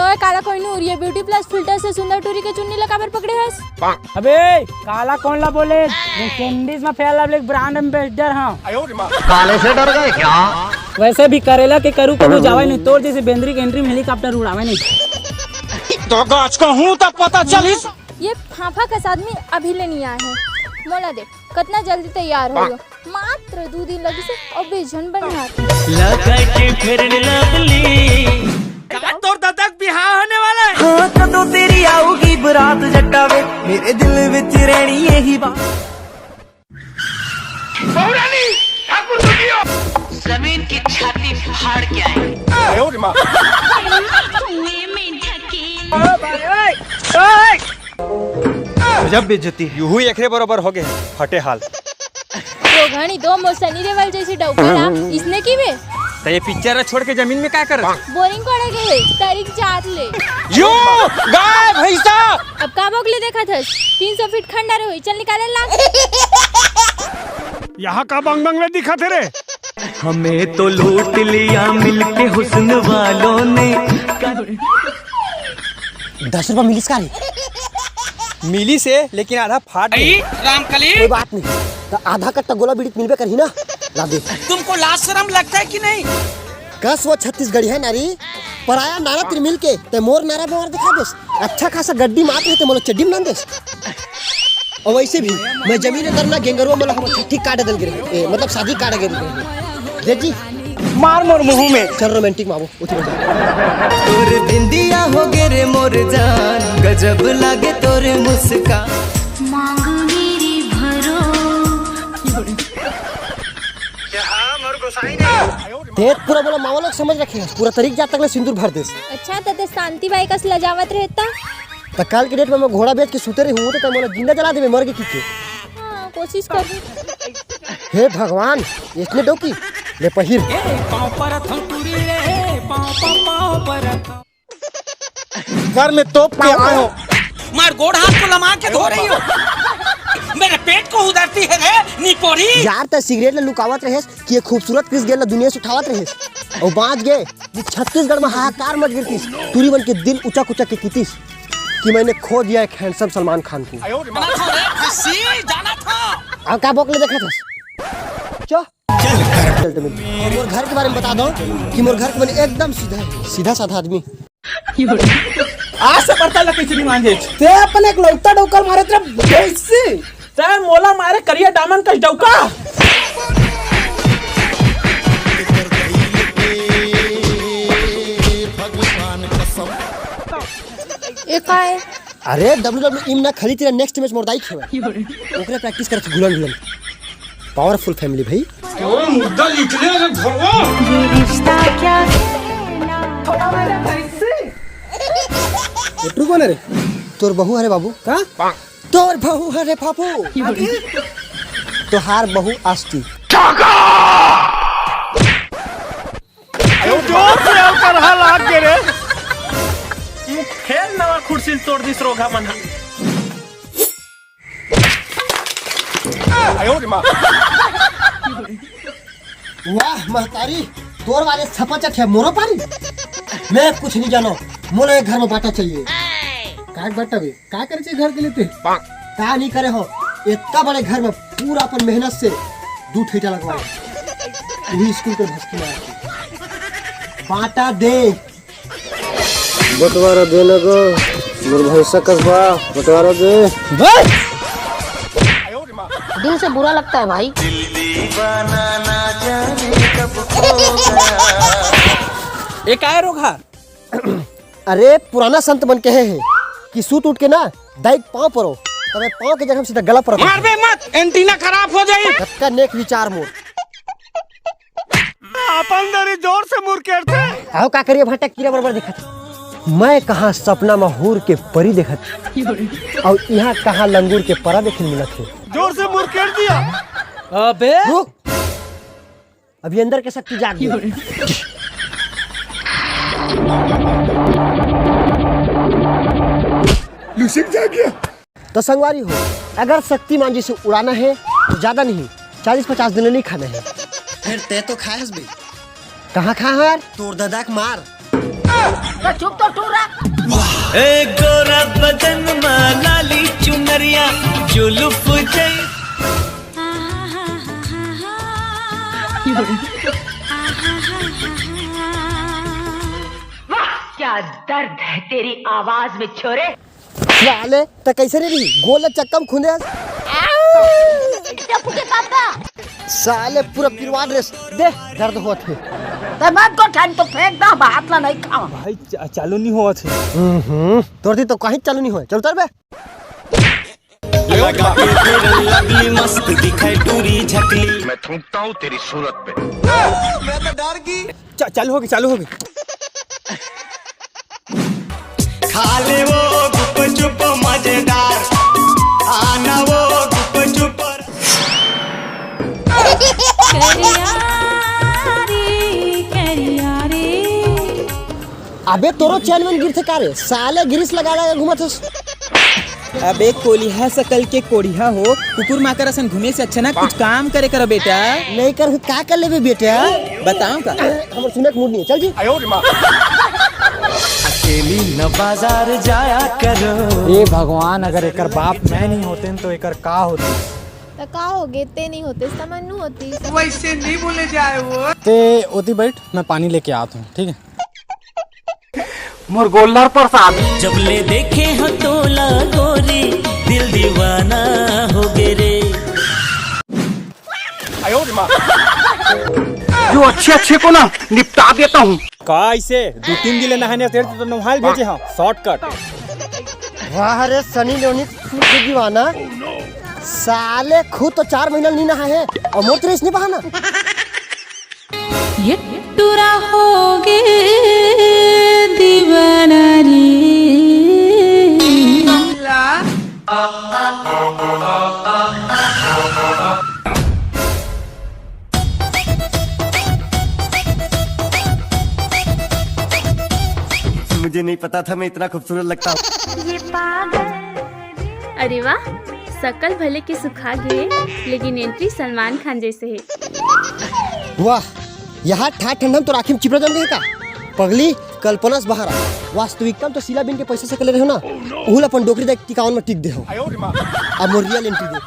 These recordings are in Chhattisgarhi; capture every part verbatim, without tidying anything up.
ओए काला कोइनूर, ये ब्यूटी प्लस फिल्टर से सुंदर टूरी के चुन्नी ला काबर पकड़े हस? अबे, काला कोन ला बोले? मैं कैंडीज में फेयर लवली ब्रांड एम्बेसडर हूँ। काले से डर गए क्या? वैसे भी करेला के करू कभू जावे नहीं, तोर जैसे बेंदरी के एंट्री में हेलीकॉप्टर उड़ावे नहीं। तो गाछ का हूँ तब पता चलिस। ये फाफा कस आदमी अभी ले नहीं आए हैं। मोला देख, कतना जल्दी तैयार हो गयो। मात्र दू दिन लगिस हे अउ बीस झन बनिहार। लगा के फेयर लवली। का तोर ददा के बिहाव होने वाला है? हाँ, कदों तेरी आऊगी बारात जट्टा वे, मेरे दिल विच रहनी यही बात। जमीन की छाती फाड़ के आए। गजब बेइज्जती। यूहू एकरे बरोबर हो गए, फटे हाल। तो घणी दो मोर सनी देवल जैसी डौका ला, इसने की वे? तो ये पिक्चर छोड़ के जमीन में का करत? बोरिंग कोड़े गए, तरिक जात ले। यो, गाय, भैंसा। अब का बोकले देखत हस? तीन सौ फीट खंडर होई, चल निकाले ला। यहाँ का बंग बंग ले दिखत हे रे? हमें तो लूट लिया मिलके हुस्न वालों ने। दस रुपया मिलिस का रे? मिलिस हे, लेकिन आधा फाट गे। रामकली। कोई बात नहीं, तो आधा कट्टा गोला बीड़ी मिलबे करही ना। ला दे। तुमको लाज शर्म लगता है कि नहीं? कस वो छत्तीसगढ़ी है नारी, पराया नारा तिर मिल के ते मोर नारा बेवार दिखा देस। अच्छा खासा गड्डी मात रहे ते मोला चड्डी में नान देस। और वैसे भी मैं जमीन अंदर ना गेंगरुआ मोला हम ठीक काट दल गिरे, ए, मतलब शादी काट गिरे। देख जी, मार मोर मुंह में। चल रोमांटिक मावो, उठ बजा। तोर बिंदिया हो गे रे मोर जान, गजब लागे तोर मुस्कान। मांग मेरी भरो। ते पूरा मोला मामा लोग समझ रखे हस, पूरा तरीक जात तक ले सिंदूर भर देस। अच्छा, त ते शांति बाई कस लजावत रहे त? त काल के डेट में मैं घोड़ा बेच के सुते रही हूँ, तो ते मोला जिंदा जला देवे, मर के की के। हाँ, कोशिश कर। हे भगवान, इसने डौकी, ले पहिर। ए, पाँव परत हूँ टूरी रे, पाँव, पाँव, पाँव परत हूँ। घर में तोप के आए हो। मार गोड़ हाथ को लमा के धो रही हो। मेरे पेट को उधरती है रे निपोरी। यार, त सिगरेट ल लुकावत रहेस कि ये खूबसूरत क्रिस गेल ल दुनिया से उठावत रहेस। अउ बाँच गे, ये छत्तीसगढ़ में हाहाकार मच गिरतिस। टूरी मन के दिल उचक उचक के कितिस कि मैंने खो दिया एक हैंडसम सलमान खान को। जाना था रे, फंसी, जाना था। अब का बोकले देखत हस? चो। चल, चल, मोर घर के बारे में बता दो कि मोर घर के बने एकदम सीधा है, सीधा साधा आदमी। आज से पड़ता ला कैसे नहीं मांगे। ते अपन एक लौता डौकर मारे तेरा भैंसी। ते मोला मारे करिया डामन का डौका। ए का है? अरे डब्ल्यू डब्ल्यू ई में ना, खाली तेरा नेक्स्ट मैच मोर दाई खेवे। ओकरे प्रैक्टिस करत घुलन घुलन। पावरफुल फैमिली भाई। ओए मुद्दा लिख ले रे घरवा। ये रिश्ता क्या कहलाता? ये ट्रू कौन है रे? तोर बहू हरे बाबू। का? तोर बहू हरे बाबू। तोहार बहू आस्ती। जोर से ओकर हा लाग गे रे। मुखेल नवा खुर्सी तोड़ दिस रोघा मन हा। वाह महतारी, तोर वाले सपचट है मोरो पारी। मैं कुछ नहीं जानो, मोला एक घर में बाटा चाहिए। काय बाटा बे? का करे छे घर के लिए ते? का नहीं करे हो? इतना बड़े घर में पूरा अपन मेहनत से दू ठेटा लगवाए। वही स्कूल के भसकी मार के। बाटा दे। बंटवारा दे ना गो, मोर भैंसा कसबा, बंटवारा दे। दिल से बुरा लगता है भाई। ए काय रोघा? अरे, पुराना संत मन कहे हे कि सूत उठ के ना दाई के पाँव परो, तबे पाँव के जगह में सीधा गला पर मारबे मत, एंटीना खराब हो जाई। कतका नेक विचार मोर। अपन दरी जोर से मुरकेरथे। आओ का करिए भाटा कीरा बरबर दिखत। मैं कहाँ सपना में हूर के परी देखत, और यहाँ कहाँ लंगूर के परा देखे मिलत हे। जोर से मुरकेर दिया। अबे रुक, अभी अंदर के शक्ति जाग गई। लुसिक जाग गया। तो संगवारी हो, अगर शक्तिमान जी से उड़ाना है तो ज्यादा नहीं, चालीस पचास दिन नहीं खाना है। फिर तय तो खाए हस बे। कहाँ खाए हस यार? तोर दादा के मार। तो चुप तो टूरा। ए गोरा बदन मा लाली चुनरिया जुलुफ जई। वाह, क्या दर्द है तेरी आवाज में, छोरे। साले, त कैसे रे रही? गोल चक्का में खुंदे हस। टप्पू के पापा। साले, पूरा पिरवाड़ रेस दे, दर्द होत हे। त मत को ठन तो फेंक दा, हाथ ला नहीं खाओ। भाई, चा-, चालू नहीं होत हे। हम्म, तोर दी तो कहीं चालू नहीं होए। चल उतर बे। लगा के तेरे लगली मस्त दिखाई टूरी झकली। मैं थूकता हूँ तेरी सूरत पे। चा-, चालू होगी, चालू होगी। खा ले वो गुपचुप मजेदार, आना वो गुपचुप। करिया रे, करिया रे। अबे तोरो चैन मन गिरथे का रे? साले ग्रीस लगा लगा घूमत हस। अबे कोलिहा सकल के कोढ़िया हो, कुकुर माकर असन घूमे से अच्छा ना कुछ काम करे करो बेटा। नहीं कर का कर लेबे बेटा? बताओ का? हमर सुने के मूड नहीं है, चल जी। अकेली न बाजार जाया करो। ए भगवान, अगर एकर बाप मैं नहीं होते न तो एकर का होती? त का हो गे, ते नहीं होते, समन्नू होती। वैसे नहीं बोले जाए वो। ते ओती बैठ, मैं पानी लेके आत हूँ, ठीक है? मोर गोल्लर प्रसाद। जब ले देखे हो तोला गोरी, दिल दीवाना हो गे रे। जो अच्छे अच्छे को ना निपटा देता हूँ। का इसे दू तीन दिन ले नहाने तेरे तो नहाल भेजे हाँ, शॉर्टकट। वाह रे सनी लियोनी, खुद दीवाना। साले खुद तो चार महीना नहीं नहाए है और मोर तेरे इसने बहाना। ये टूरा हो गे दीवाना रे। मुझे नहीं पता था मैं इतना खूबसूरत लगता हूँ। अरे वाह, सकल भले के सुखा गे, लेकिन एंट्री सलमान खान जैसे है। वाह, यहाँ ठा ठंडम तो राखी में चिपरा जम गए का? पगली, कल्पना से बाहर आ। वास्तविकता में तो सीला बिन के पैसे से कले रहे हो ना, उहुल अपन डोकरी देख टिकावन में टिक दे हो। अब मोर रियल एंट्री दे।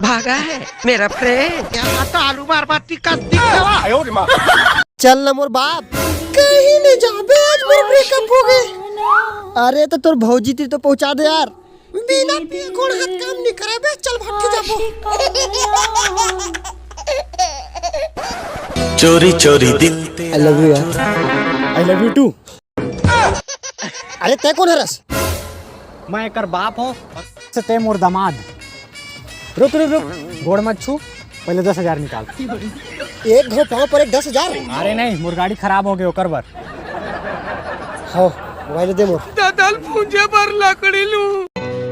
भागा है मेरा फ्रेंड। यहाँ तो आलू मार मार टिका दिख गया। चल ना मोर बाप, कहीं नहीं जाबे, आज मोर ब्रेकअप हो गए। अरे तो तोर भौजी ती तो पहुंचा दे यार। बिना पिए गोड़ हाथ काम नहीं करे बे, चल भाग के जाबो। चोरी चोरी दिल I love you यार। I love you too। अरे तय कौन हरस? मैं एकर बाप हूँ। से तय मोर दामाद। रुक रुक रुक, गोड़ मत छू, पहले दस हजार निकाल। एक घाव पाँव पर एक दस हजार? अरे नहीं, मोर गाड़ी खराब हो गई ओकर बर। हाँ, मोबाइल दे मोर। ददल पूंजे बर लकड़ी लू।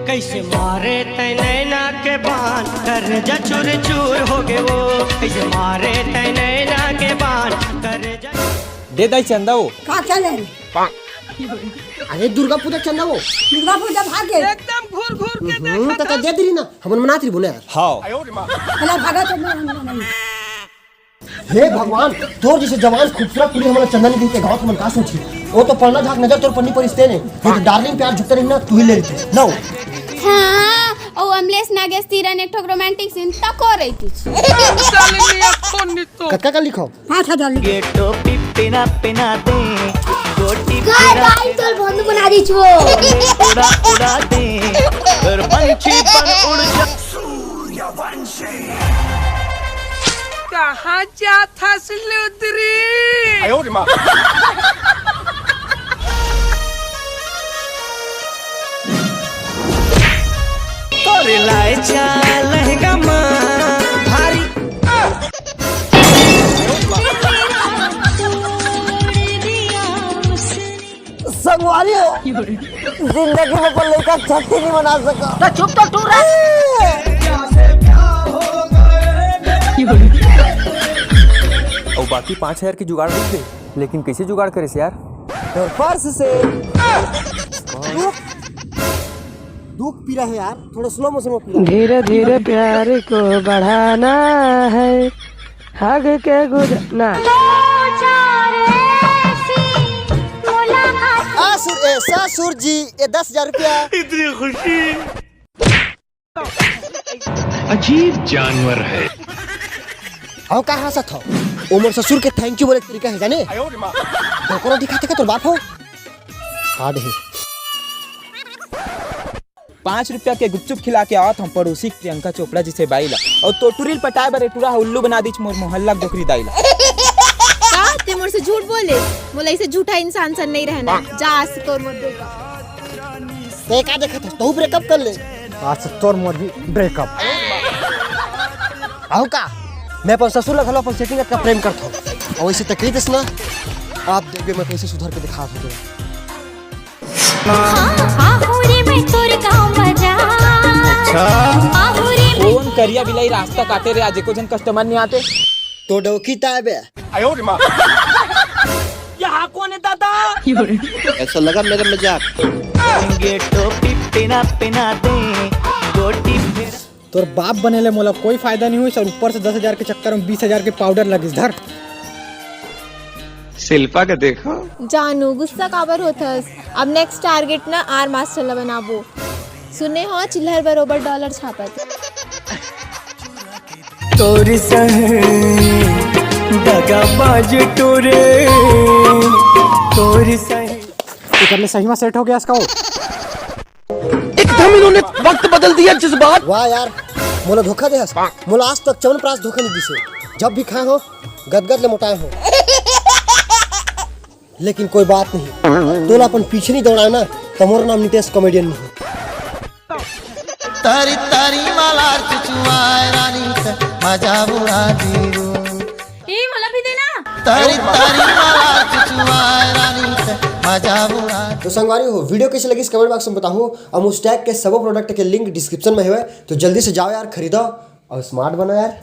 कैसे मारे तै नैना के बान, कर जा चूर चूर हो गए वो। कैसे मारे तै नैना के बान, कर जा। दे दाई चंदा वो। का चले? अरे दुर्गा पूजा चंदा वो। दुर्गा पूजा भाग गए। एकदम घूर घूर के हम्म, देखा तो था। दे दी ना, हमन मनात रही बोले यार। हाँ। भला भागा तो ना, ना, ना। हे भगवान, तोर जैसे जवान खूबसूरत कुड़ी हमला चंदा नहीं देते गाँव के मन का सोची। वो तो पढ़ना झाक नजर तोर पन्नी पर इस्ते ने। ये तो डार्लिंग प्यार झुकते नहीं ना, तू ही ले लेती। लो। हाँ, ओ अमलेश नागेश तीरन एक ठोक रोमांटिक सीन तको रही थी। साले मियाँ कौन नहीं तो। कतका का लिखो? पाँच हजार लिखो। ये टोपी पिना पिना दे, गोटी गाय पिना गाय तोर बंधु बना दी छो। उड़ा उड़ा दे, और पंछी बन उड़ जा। सूर्यवंशी। कहाँ जात हस लुदरी? आयो रे माँ। तोरे लाए चा लहंगा माँ भारी। संगवारी हो, जिंदगी में अपन लइका छट्ठी नहीं मना सका। तो चुप तो टूरा। और बाकी पाँच हजार की जुगाड़ रख दे, लेकिन कैसे जुगाड़ करे से यार? तो पर्स से। दुख पी रहा है यार, थोड़ा स्लो मोशन में पी रहा है। धीरे धीरे प्यार को बढ़ाना है, हग के गुजरना। दो चार ससुर, ए, ससुर जी, ये दस हजार रुपया। इतनी खुशी। अजीब जानवर है। अउ का हंसत हव? ओ मोर ससुर के thank you बोले के तरीका हे, जाने? डोकरो दिखाथे का तोर बाप हो? हाड हे। पाँच रुपया के गुपचुप खिला के आवत हंव पड़ोसी प्रियंका चोपड़ा जइसे बाई ला, अउ तोर टुरी ल पटाए बर ए टुरा ह उल्लू बना दीच मोर मोहल्ला के डोकरी दाई ला। का ते मोर से झूठ बोले? मोला अइसे झूठा इंसान सन नइ रहना। जा, आज से तोर मोर breakup। ते का देखत हस? तहूं breakup कर ले। आज से तोर मोर भी breakup। अउ का? मैं अपन ससुर ला घलो अपन setting अतका प्रेम करत हंव। अउ अइसे तकलीफ हे ना, अब देखबे मैं कइसे सुधर के दिखात हंव। हाँ, आहू रे मैं तोर गाँव बाजार। अच्छा। आहू रे मैं कोन करिया बिलाई रास्ता काटे रे, आज एको झन customer नइ आते। तो डौकी ताय बे। यहाँ कौन है दादा? ऐसा लगा मेरा मजाक। टोपी पहना पहना दे, गोटी फेरा। तोर बाप बने ले मोला कोई फायदा नइ होइस अउ ऊपर से दस हजार के चक्कर में बीस हजार के powder लगिस। धर। शिल्पा का देखो। जानू, गुस्सा काबर होथस? अब next target ना आर मास्टर ला बनाबो। सुने हो, चिल्हर बरोबर dollar छापत। तोर संग दगाबाज टोरे, तोर संग। एकर ले सही में set हो गे हस का ओ? एकदम इन्होंने वक्त बदल दिया जज्बात। वाह यार, मोला धोखा दे हस। मोला आज तक च्यवनप्राश धोखा नइ दिसे। जब भी खाए हों, गदगद ले मोटाए हों। लेकिन कोई बात नहीं, तोला अपन पीछे नइ दौड़ाए ना, त मोर नाम नितेश comedian नइ हे। तारी तारी माला चुचुआए रानी ते मजा उड़ा दीरू। ए, मोला भी देना। तारी तारी माला चुचुआए रानी ते मजा उड़ा। तो संगवारी हो, video कइसे लगिस comment box में बताहू। अउ Mustack के सबो product के link description में हवय, तो जल्दी से जाओ यार, खरीदो अउ smart बनो यार।